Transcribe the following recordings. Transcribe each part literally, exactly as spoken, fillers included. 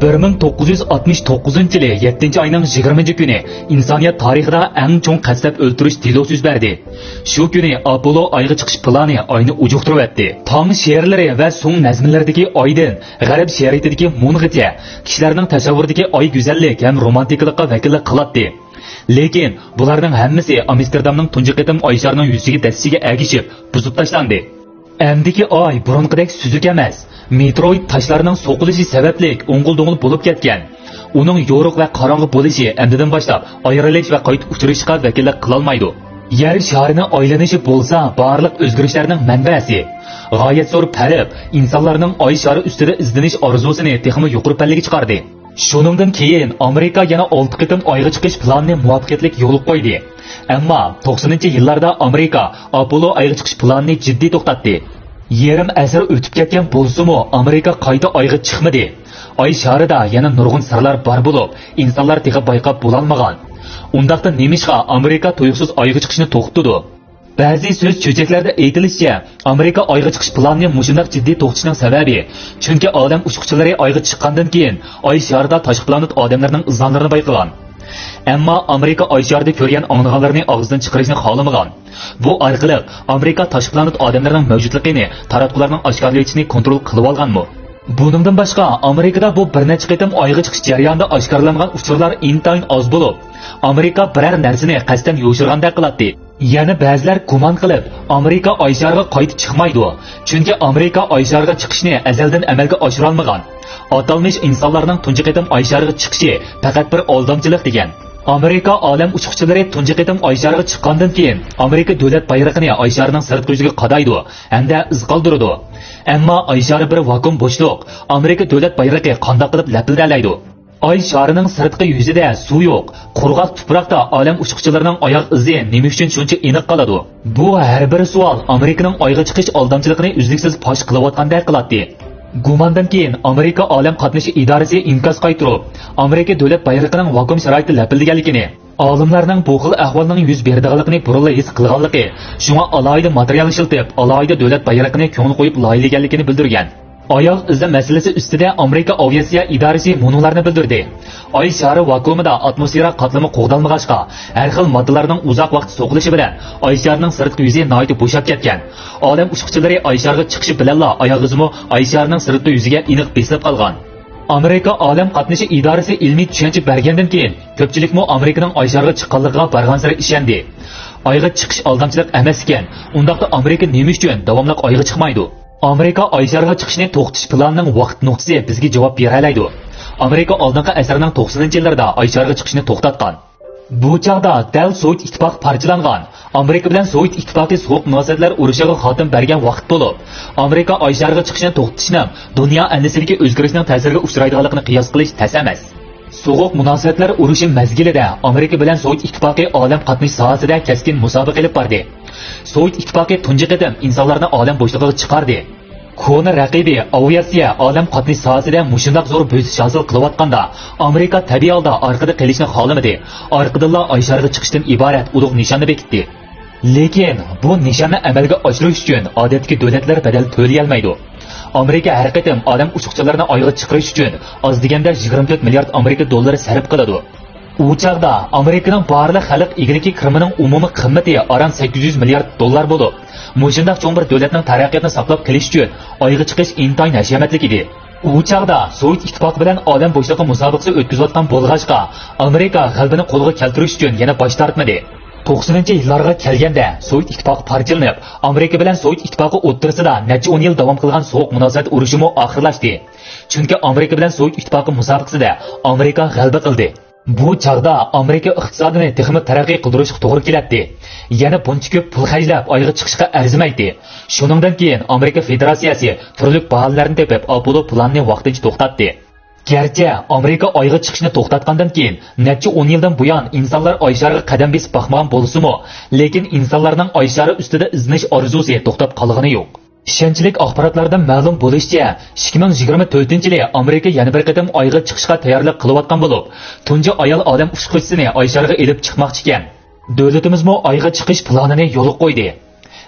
بىر مىڭ توققۇز يۈز ئاتمىش توققۇزىنچى يىلى يەتتىنچى ئاينىڭ يىگىرمىنچى كۈنى ئىنسانىيەت تارىخىدا ئەڭ چوڭ قەستلەپ ئۆلتۈرۈش دېلوسى يۈز بەردى. شۇ كۈنى ئاپوللو ئايغا چىقىش پىلانى ئاينى ئۇجۇقتۇرۇۋەتتى. تاڭ شېئىرلىرى ۋە سۇڭ نەزمىلىرىدىكى ئايدىن غەرب شېئىرىيىتىدىكى مۇنغىچە كىشىلەرنىڭ تەسەۋۋۇرىدىكى ئاي گۈزەللىك ھەم رومانتىكىلىققا ۋەكىللىك قىلاتتى. لېكىن بۇلارنىڭ ھەممىسى ئامستېردامنىڭ تۇنجى قېتىم ئاي شارىنىڭ يۈزىگە دەسىشىگە ئەگىشىپ بۇزۇپ تاشلاندى. ئەمدىكى ئاي بۇرۇنقىدەك سۈزۈك ئەمەس. مېتېئوروئىد تاشلارنىڭ سوقۇلۇشى سەۋەبلىك ئوڭغۇل-دوڭغۇل بولۇپ كەتكەن. ئۇنىڭ يورۇق ۋە قاراڭغۇ بولۇشى ئەمدىدىن باشلاپ ئايرىلىش ۋە قايتا ئۇچرىشىشقا ۋەكىللىك قىلالمايدۇ. يەر شارىنىڭ ئايلىنىشى بولسا بارلىق ئۆزگىرىشلەرنىڭ مەنبەسى. غايەت زور پەرق ئىنسانلارنىڭ ئاي شارى ئۈستىدە ئىزدىنىش ئارزۇسىنى تېخىمۇ يۇقىرى پەللىگە چىقاردى. شۇنىڭدىن كېيىن ئامېرىكا يەنە ئالتە قېتىم ئايغا چىقىش پىلانىنى مۇۋەپپەقىيەتلىك يولغا قويدى. ئەمما توقسىنىنچى يىللاردا ئامېرىكا ئاپوللو ئايغا چىقىش پىلانىنى جىددىي توختاتتى. يېرىم ئەسىر ئۆتۈپ كەتكەن بولسىمۇ، ئامېرىكا قايتا ئايغا چىقمىدى. ئاي شارىدا يەنە نۇرغۇن سىرلار بار بولۇپ، ئىنسانلار تېخى بايقاپ بولالمىغان. ئۇنداقتا نېمىشقا ئامېرىكا تۇيۇقسىز ئايغا چىقىشنى توختىتىدۇ؟ بەزى سۆز چۆچەكلەردە ئېيتىلىشىچە، ئامېرىكا ئايغا چىقىش پىلانىنى مۇشۇنداق جىددىي توختىتىشنىڭ سەۋەبى، چۈنكى ئالەم ئۇچقۇچىلىرى ئايغا چىققاندىن كېيىن ئاي شارىدا تاشقى پلانېت ئادەملىرىنىڭ ئىزنالىرىنى بايقىغان. ئەمما ئامېرىكا ئاي شارىدا كۆرگەن ئاڭلىغانلىرىنى ئاغزىدىن چىقىرىشنى خالىمىغان. بۇ ئارقىلىق ئامېرىكا تاشقى پلانېت ئادەملىرىنىڭ مەۋجۇتلۇقىنى تاراتقۇلارنىڭ ئاشكارىلىۋېتىشىنى كونترول قىلىۋالغانمۇ؟ بۇنىڭدىن باشقا، ئامېرىكىدا بۇ بىر نەچچە قېتىم ئايغا چىقىش جەريانىدا ئاشكارىلانغان ئۇچۇرلار ئىنتايىن ئاز بولۇپ، ئامېرىكا بىرەر نەرسىنى قەستەن يوشۇرغاندەك قىلاتتى. يەنە بەزىلەر گۇمان قىلىپ، ئامېرىكا ئاي شارىغا قايتا چىقمايدۇ، چۈنكى ئامېرىكا ئاي شارىغا چىقىشنى ئەزەلدىن ئەمەلگە ئاشۇرالمىغان. ئاتالمىش ئىنسانلارنىڭ تۇنجى قېتىم ئاي شارىغا چىقىشى پەقەت بىر ئالدامچىلىق دېگەن. ئامېرىكا ئالەم ئۇچقۇچىلىرى تۇنجى قېتىم ئاي شارىغا چىققاندىن كېيىن، ئامېرىكا دۆلەت بايرىقىنى ئاي شارىنىڭ سىرتقى يۈزىگە قادايدۇ ھەمدە ئىز قالدۇرىدۇ. ئەمما ئاي شارى بىر ۋاكۇئۇم بوشلۇق، ئامېرىكا دۆلەت بايرىقى قانداق قىلىپ لەپىلدەلەيدۇ؟ ئاي شارىنىڭ سىرتقى يۈزىدە سۇ يوق، قۇرغاق تۇپراقتا ئالەم ئۇچقۇچىلىرىنىڭ ئاياغ ئىزى نېمە ئۈچۈن شۇنچە ئېنىق قالىدۇ؟ بۇ ھەر بىر سوئال ئامېرىكىنىڭ ئايغا چىقىش ئالدامچىلىقىنى ئۈزلۈكسىز پاش قىلىۋاتقاندەك قىلاتتى. گۇماندىن كېيىن ئامېرىكا ئالەم قاتنىشى ئىدارىسى ئىنكاس قايتۇرۇپ، ئامېرىكا دۆلەت بايرىقىنىڭ ۋاكۇئۇم شارائىتتا لەپىلدىگەنلىكىنى، ئالىملارنىڭ بۇ خىل ئەھۋالنىڭ يۈز بېرىدىغانلىقىنى بۇرۇنلا ھېس قىلغانلىقى، شۇڭا ئالاھىدە ماتېرىيال ئىشلىتىپ، ئالاھىدە دۆلەت بايرىقىنى كۆڭۈل قويۇپ لايىھەلىگەنلىكىنى بىلدۈرگەن. ئاياغ ئىزى مەسىلىسى ئۈستىدە ئامېرىكا ئاۋىئاتسىيە ئىدارىسى مۇنۇلارنى بىلدۈردى: ئاي شارى ۋاكۇئۇمىدا ئاتموسفېرا قاتلىمى قوغدالمىغاچقا، ھەر خىل ماددىلارنىڭ ئۇزاق ۋاقىت سوقۇلۇشى بىلەن ئاي شارىنىڭ سىرتقى يۈزى ناھايىتى بوشاپ كەتكەن. ئالەم ئۇچقۇچىلىرى ئاي شارغا چىقىشى بىلەنلا ئاياغ ئىزىمۇ ئاي شارىنىڭ سىرتقى يۈزىگە ئېنىق بېسىلىپ قالغان. ئامېرىكا ئالەم قاتنىشى ئىدارىسى ئىلمىي چۈشەنچە بەرگەندىن كېيىن، كۆپچىلىكمۇ ئامېرىكىنىڭ ئاي شارغا چىققانلىقىغا بارغانسېرى ئىشەندى. ئايغا چىقىش ئالدامچىلىق ئەمەس ئىكەن، ئۇنداقتا ئامېرىكا نېمە ئۈچۈن داۋاملىق ئايغا چىقمايدۇ؟ ئامېرىكا ئاي شارىغا چىقىشنى توختىتىش پىلانىنىڭ ۋاقىت نۇقتىسى بىزگە جاۋاب بېرەلەيدۇ. ئامېرىكا ئالدىنقى ئەسىرنىڭ توقسىنىنچى يىللىرىدا ئاي شارىغا چىقىشنى توختاتقان. بۇ چاغدا دەل سوۋېت ئىتتىپاقى پارچىلانغان، ئامېرىكا بىلەن سوۋېت ئىتتىپاقى سوغۇق مۇناسىۋەتلەر ئۇرۇشىغا خاتىمە بەرگەن ۋاقىت بولۇپ، ئامېرىكا ئاي شارىغا چىقىشنى توختىتىشنىڭ دۇنيا ئەندىزىسىدىكى ئۆزگىرىشنىڭ تەسىرىگە ئۇچرايدىغانلىقىنى قىياس قىلىش تەس ئەمەس. سوغۇق مۇناسىۋەتلەر ئۇرۇشى مەزگىلىدە ئامېرىكا بىلەن سوۋېت ئىتتىپاقى ئالەم قاتنىشى ساھەسىدە كەسكىن مۇسابىقە ئېلىپ باردى. سوۋېت ئىتتىپاقى تۇنجى قېتىم ئىنسانلارنى ئالەم بوشلۇقىغا چىقاردى. كونا رەقىبى ئاۋىئاتسىيە ئالەم قاتنىشى ساھەسىدە مۇشۇنداق زور بۆسۈش ھاسىل قىلىۋاتقاندا، ئامېرىكا تەبىئىي ھالدا ئارقىدا قېلىشنى خالىمىدى، ئارقىدىنلا ئاي شارىغا چىقىشتىن ئىبارەت ئۇلۇغ نىشاننى بېكىتتى. لېكىن بۇ نىشاننى ئەمەلگە ئاشۇرۇش ئۈچۈن ئادەتتىكى دۆلەتلەر بەدەل تۆلىيەلمەيدۇ. ئامېرىكا ھەر قېتىم ئادەم ئۇچقۇچىلىرىنى ئايغا چىقىرىش ئۈچۈن ئاز دېگەندە يىگىرمە تۆت مىليارد ئامېرىكا دوللىرى سەرپ قىلىدۇ. ئۇ چاغدا ئامېرىكىنىڭ بارلىق خەلق ئىگىلىكى كىرىمىنىڭ ئومۇمىي قىممىتى ئاران سەككىز يۈز مىليارد دوللار بولۇپ، مۇشۇنداق چوڭ بىر دۆلەتنىڭ تەرەققىياتىنى ساقلاپ قېلىش ئۈچۈن ئايغا چىقىش ئىنتايىن ھەشەمەتلىك ئىدى. ئۇ چاغدا سوۋېت ئىتتىپاقى بىلەن ئادەم بوشلۇقى مۇسابىقىسى ئۆتكۈزۈۋاتقان بولغاچقا، ئامېرىكا غەلىبىنى قولغا كەلتۈرۈش ئۈچۈن يەنە باش تارتمىدى. توقسىنىنچى يىللارغا كەلگەندە، سوۋېت ئىتتىپاقى پارچىلىنىپ، ئامېرىكا بىلەن سوۋېت ئىتتىپاقى ئوتتۇرىسىدا نەچچە ئون يىل داۋام قىلغان سوغۇق مۇناسىۋەت ئۇرۇشىمۇ ئاخىرلاشتى. چۈنكى ئامېرىكا بىلەن سوۋېت ئىتتىپاقى مۇسابىقىسىدە ئامېرىكا غەلىبە قىلدى. بۇ چاغدا ئامېرىكا ئىقتىسادىنى تېخىمۇ تەرەققىي قىلدۇرۇشقا توغرا كېلەتتى. يەنە بۇنچە كۆپ پۇل خەجلەپ ئايغا چىقىشقا ئەرزىمەيتتى. شۇنىڭدىن كېيىن ئامېرىكا فېدېراتسىيەسى تۈرلۈك باھانىلەرنى تېپىپ، ئاپوللو پىلانىنى ۋاقتىنچە توختاتتى. گەرچە ئامېرىكا ئايغا چىقىشنى توختاتقاندىن كېيىن نەچچە ئون يىلدىن بۇيان ئىنسانلار ئاي شارىغا قەدەم بېسىپ باقمىغان بولسىمۇ، لېكىن ئىنسانلارنىڭ ئاي شارى ئۈستىدە ئىزدىنىش ئارزۇسى توختاپ قالغىنى يوق. ئىشەنچلىك ئاخباراتلاردىن مەلۇم بولۇشىچە، ئىككى مىڭ يىگىرمە تۆتىنچى يىلى ئامېرىكا يەنە بىر قېتىم ئايغا چىقىشقا تەييارلىق قىلىۋاتقان بولۇپ، تۇنجى ئايال ئادەم ئۇچقۇچىسىنى ئاي شارىغا ئېلىپ چىقماقچىكەن. دۆلىتىمىزمۇ ئايغا چىقىش پىلانىنى يولغا قويدى.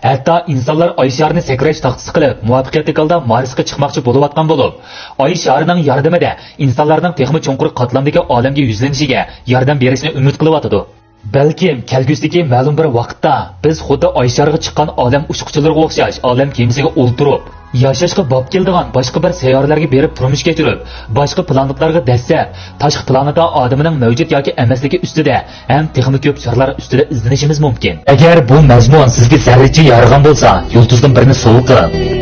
ھەتتا ئىنسانلار ئاي شارىنى سەكرەش تاختىسى قىلىپ، مۇۋەپپەقىيەتلىك ھالدا مارسقا چىقماقچى بولۇۋاتقان بولۇپ، ئاي شارىنىڭ ياردىمىدە ئىنسانلارنىڭ تېخىمۇ چوڭقۇر قاتلامدىكى ئالەمگە يۈزلىنىشىگە ياردەم بېرىشنى ئۈمىد قىلىۋاتىدۇ. بەلكىم كەلگۈسىدىكى مەلۇم بىر ۋاقىتتا بىز خۇددى ئاي شارىغا چىققان ئالەم ئۇچقۇچىلىرىغا ئوخشاش ئالەم كېمىسىگە ئولتۇرۇپ، ياشاشقا باب كېلىدىغان باشقا بىر سەييارىلەرگە بېرىپ تۇرمۇش كەچۈرۈپ، باشقا پلانېتلارغا دەسسەپ، تاشقى پلانېتا ئادىمىنىڭ مەۋجۇت ياكى ئەمەسلىكى ئۈستىدە ھەم تېخىمۇ كۆپ سىرلار ئۈستىدە ئىزدىنىشىمىز مۇمكىن. ئەگەر بۇ مەزمۇن سىزگە زەررىچە يارىغان بولسا، يۇلتۇزدىن بىرنى سوۋغا قىلىڭ.